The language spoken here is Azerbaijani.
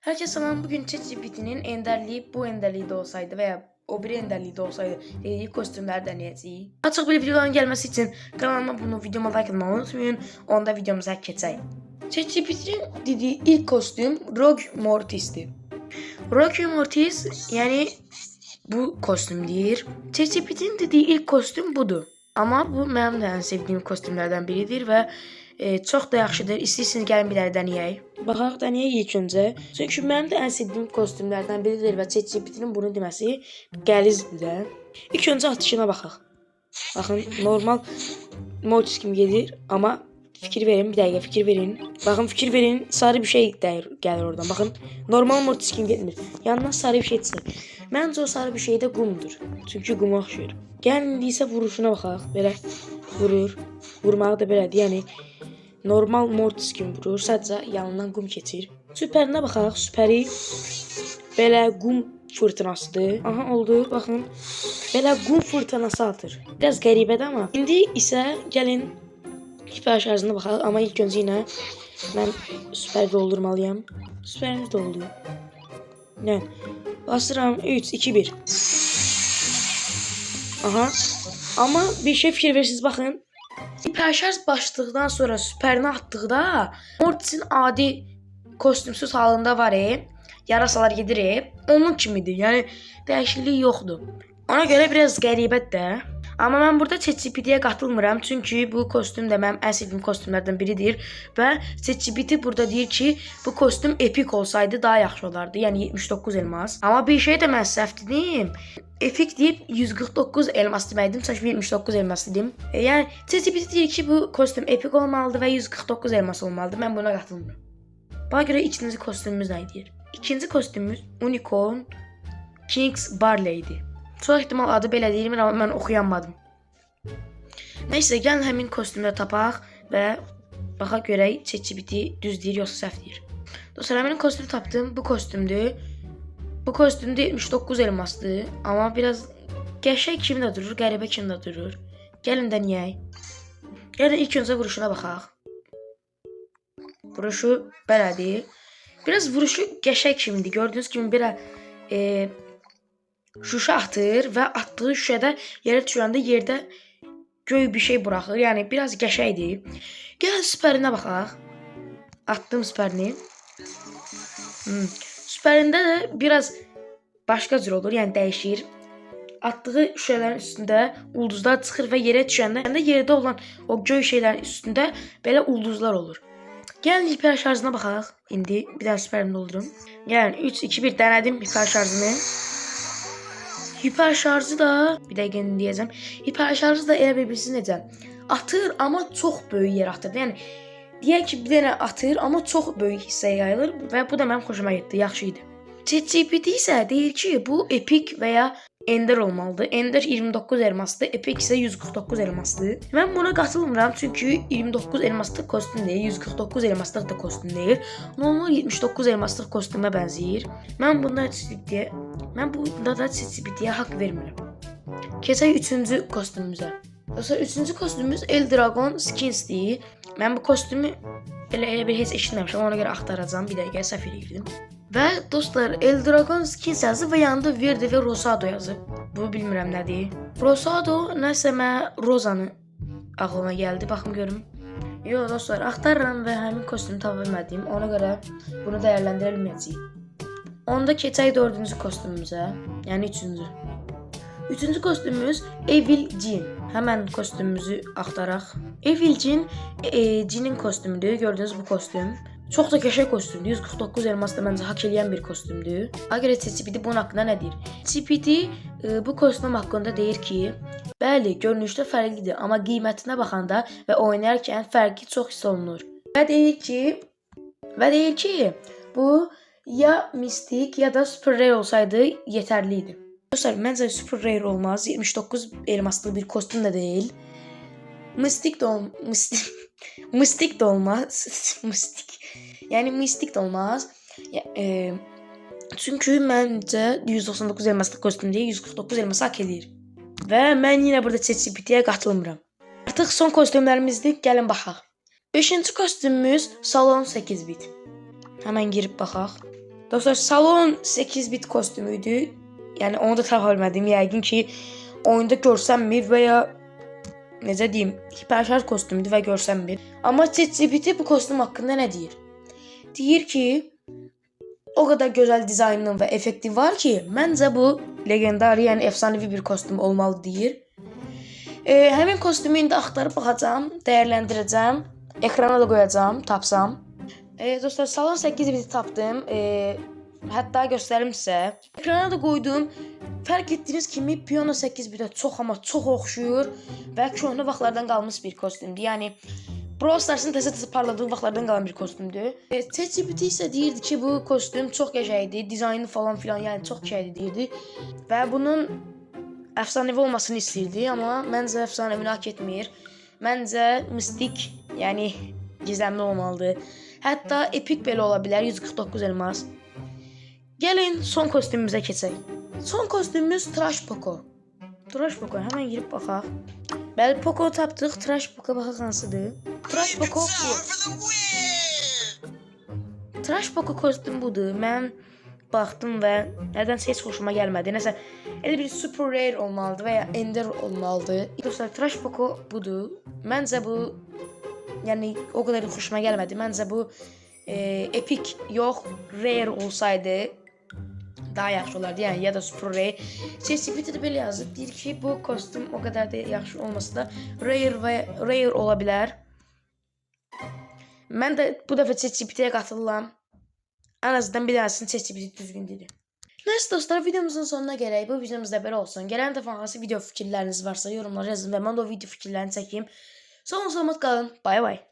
Herkese selam. Bugün ChatGPT'nin enderliği bu enderliği de olsaydı veya o biri enderliği de olsaydı dediği kostümler deneyeceğiz. Daha çok böyle videoların gelmesi için kanalıma bunu videoma like atmayı unutmayın. Onda videomuza keçək. ChatGPT'nin dediği ilk kostüm Rogue Mortis'ti. Rogue Mortis, yani bu kostüm deyir. ChatGPT'nin dediği ilk kostüm budur. Amma bu mənim də ən sevdiyim kostümlərdən biridir və çox da yaxşıdır. İstəyirsiniz, gəlin bir dənə denəyək. Baxaq, denəyək ilk öncə. Çünki mənim də ən sevdiyim kostümlərdən biridir və ChatGPT-nin bunu deməsi gəlizdir də. İlk öncə atışına baxaq. Baxın, normal Mortis kimi gedir, amma fikir verin, bir dəqiqə fikir verin. Baxın, fikir verin, sarı bir şey dəyir, gəlir oradan. Baxın, normal Mortis kimi getmir. Yanından sarı bir şey çıxır. Məncə o sarı bir şey də qumdur. Çünki quma oxşayır. Gəlin indi isə vuruşuna baxaq. Belə vurur. Vurmağı da belədir. Yəni normal Mortis kimi vurur. Sadəcə yanından qum keçir. Süperinə baxaq. Süperi belə qum fırtınasıdır. Aha, oldu. Baxın. Belə qum fırtınası atır. Biraz qəribədir amma. İndi isə gəlin hiper şarjına baxaq. Amma ilk öncə yenə mən süper doldurmalıyam. Süperimiz doldu. Nə? Basıram. 3, 2, 1. Aha. Amma bir şey fikir verirsiniz, baxın. Hiper şarj başladıqdan sonra süperini atdıqda Mortis'in adi kostümsüz halında var yarasalar gedir onun kimidir. Yəni dəyişiklik yoxdur. Ona görə biraz qəribədir də. Amma mən burada ChatGPT-yə qatılmıram, çünki bu kostüm də mənim ən sevdiyim kostümlərdən biridir və ChatGPT burada deyir ki, bu kostüm epik olsaydı daha yaxşı olardı. Yəni 79 elmas. Amma bir şey də mən səhv dedim. Epik deyib 149 elmas deməkdim. Çünki 79 elmas dedim. Yəni ChatGPT deyir ki, bu kostüm epik olmalıdır və 149 elmas olmalıdır. Mən buna qatılmıram. Bana görə ikinci kostümümüz nə deyir? İkinci kostümümüz Unicorn Kings Barley'di. Çox ehtimal adı belə deyilmir, amma mən oxuyamadım. Neysə, gəlin həmin kostümdə tapaq və baxaq görək ChatGPT düz deyir yoxsa səhv deyir. Dostlar, həmin kostümü tapdım. Bu kostümdür. Bu kostümdə 79 elmasdır, amma biraz qəşəng kimi də durur, qəribə kimi də durur. Gəlin denəyək. Gəlin ilk öncə vuruşuna baxaq. Vuruşu belədir. Biraz vuruşu qəşəng kimidir. Gördüyünüz kimi belə şüşə atır və atdığı şüşədə yerə düşəndə yerdə göy bir şey buraxır. Yəni biraz qəşəngdir. Gəlin süpərinə baxaq. Atdım süpərini. Süpərində də biraz başqa cür olur, yəni dəyişir. Atdığı şüşələrin üstündə ulduzlar çıxır və yerə düşəndə də yerdə olan o göy şeylərin üstündə belə ulduzlar olur. Gəlin hiper şarjına baxaq. İndi bir dənə süpərimi doldurum. Gəlin, 3 2 1, denedim hiper şarjını. Hiper şarjı da bir dəqiqə, indi deyəcəm. Hiper şarjı da elə bir necə atır, amma çox böyük yer atır. Yəni deyək ki, bir dənə atır, amma çox böyük hissəyə yayılır və bu da mənim xoşuma getdi, yaxşı idi. ChatGPT isə deyir ki, bu epik və ya Ender olmalıdır. Ender 29 elmasdır, Epic isə 149 elmasdır. Mən buna qatılmıram, çünki 29 elmaslıq kostüm deyil, 149 elmaslıq da kostüm deyil. Normal 79 elmaslıq kostümə bənzəyir. Mən bunda da ChatGPT-yə haqq vermirəm. Keçək üçüncü kostümümüzə. Dostlar, üçüncü kostümümüz El Dragon Skins'dir. Mən bu kostümü elə bir heç eşitməmişəm. Ona görə axtaracağam. Bir dəqiqə, səhv eləyirdim. Və dostlar, El Dragon Skins yazıb və yanında Verde və Rosado yazıb. Bu bilmirəm nədir. Rosado nəsə mənə Rozanı ağlıma gəldi. Baxım görüm. Yox dostlar, axtarıram və həmin kostümü tapa bilmədim. Ona görə bunu dəyərləndirə bilməyəcəyik. Onda keçək dördüncü kostümümüzə. Yəni üçüncü. Üçüncü kostümümüz Evil Jin. Həmən kostümümüzü axtaraq. Evil Jin Jin'in kostümüdür. Gördüyünüz bu kostüm. Çox da qəşəng kostümdür. 149 elmas da məncə haqq eləyən bir kostümdür. Ona görə ChatGPT bunun haqqında nə deyir? ChatGPT bu kostüm haqqında deyir ki, bəli, görünüşdə fərqlidir, amma qiymətinə baxanda və oynayarkən fərqi çox hiss olunur. Və deyir ki, bu ya mistik ya da super rare olsaydı yetərli idi. Dostlar, məncə super rare olmaz. 79 elmaslı bir kostüm də deyil. Mistik də olmaz. Mistik. Yəni mistik də olmaz. Ya, çünki məncə 199 elmaslıq kostüm deyil, 149 elması haqq eləyir. Və mən yenə burada ChatGPT-yə qatılmıram. Artıq son kostümlərimizdir. Gəlin baxaq. Beşinci kostümümüz Salon 8 bit. Həmən girib baxaq. Dostlar, salon 8 bit kostümüydü. Yəni onu da tapa bilmədim. Yəqin ki, oyunda görsənmir və ya necə deyim, hiperşarj kostümüdür və görsənmir. Amma ChatGPT bu kostüm haqqında nə deyir? Deyir ki, o qədər gözəl dizaynının və effekti var ki, məncə bu legendari, yəni efsanevi bir kostüm olmalı deyir. Həmin kostümü indi axtarıb baxacağam, dəyərləndirəcəm. Ekrana da qoyacağam, tapsam. Dostlar, salon 8 biti tapdım. Hətta göstərim sizə. Ekrana da qoydum. Fərq etdiyiniz kimi Piano 8 bitə çox, amma çox oxşuyur və köhnə vaxtlardan qalmış bir kostümdür. Yəni Brawl Stars'ın təzə-təzə parladığı vaxtlardan qalan bir kostümdür. ChatGPT isə deyirdi ki, bu kostüm çox qəşəngdir, dizaynı falan filan, yəni çox qəşəngdir deyirdi və bunun əfsanəvi olmasını istəyirdi, amma məncə əfsanəvini haqq etmir. Məncə mistik, yəni gizemli olmalıdır. Hətta epik belə ola bilər, 149 elmas. Gəlin son kostümümüzə keçək. Son kostümümüz Trash Poco. Trash Poco, həmən girib baxaq. Bəli, Poco tapdıq. Trash Poco, baxaq hansıdır. Trash Poco bu. For the win! Trash Poco kostüm budur. Mən baxdım və nədənsə heç xoşuma gəlmədi. Nəsə elə bir super rare olmalıdır və ya ender olmalıdır. Dostlar, Trash Poco budur. Məncə bu, yəni o qədər də xoşuma gəlmədi. Məncə bu epic yox, rare olsaydı daha yaxşı olardı. Yəni ya da super rare. ChatGPT də belə yazıb, deyir ki, bu kostüm o qədər də yaxşı olmasa da rare və rare ola bilər. Mən də bu dəfə ChatGPT-yə qatılıram. Ən azından bir dənəsini ChatGPT düzgün dedi. Nəysə dostlar, videomuzun sonuna gələk. Bu videomuz da belə olsun. Gələn dəfə hansı video fikirləriniz varsa yorumlara yazın və mən də o video fikirlərini çəkim. Sağ olun, salamat qalın. Bay bay.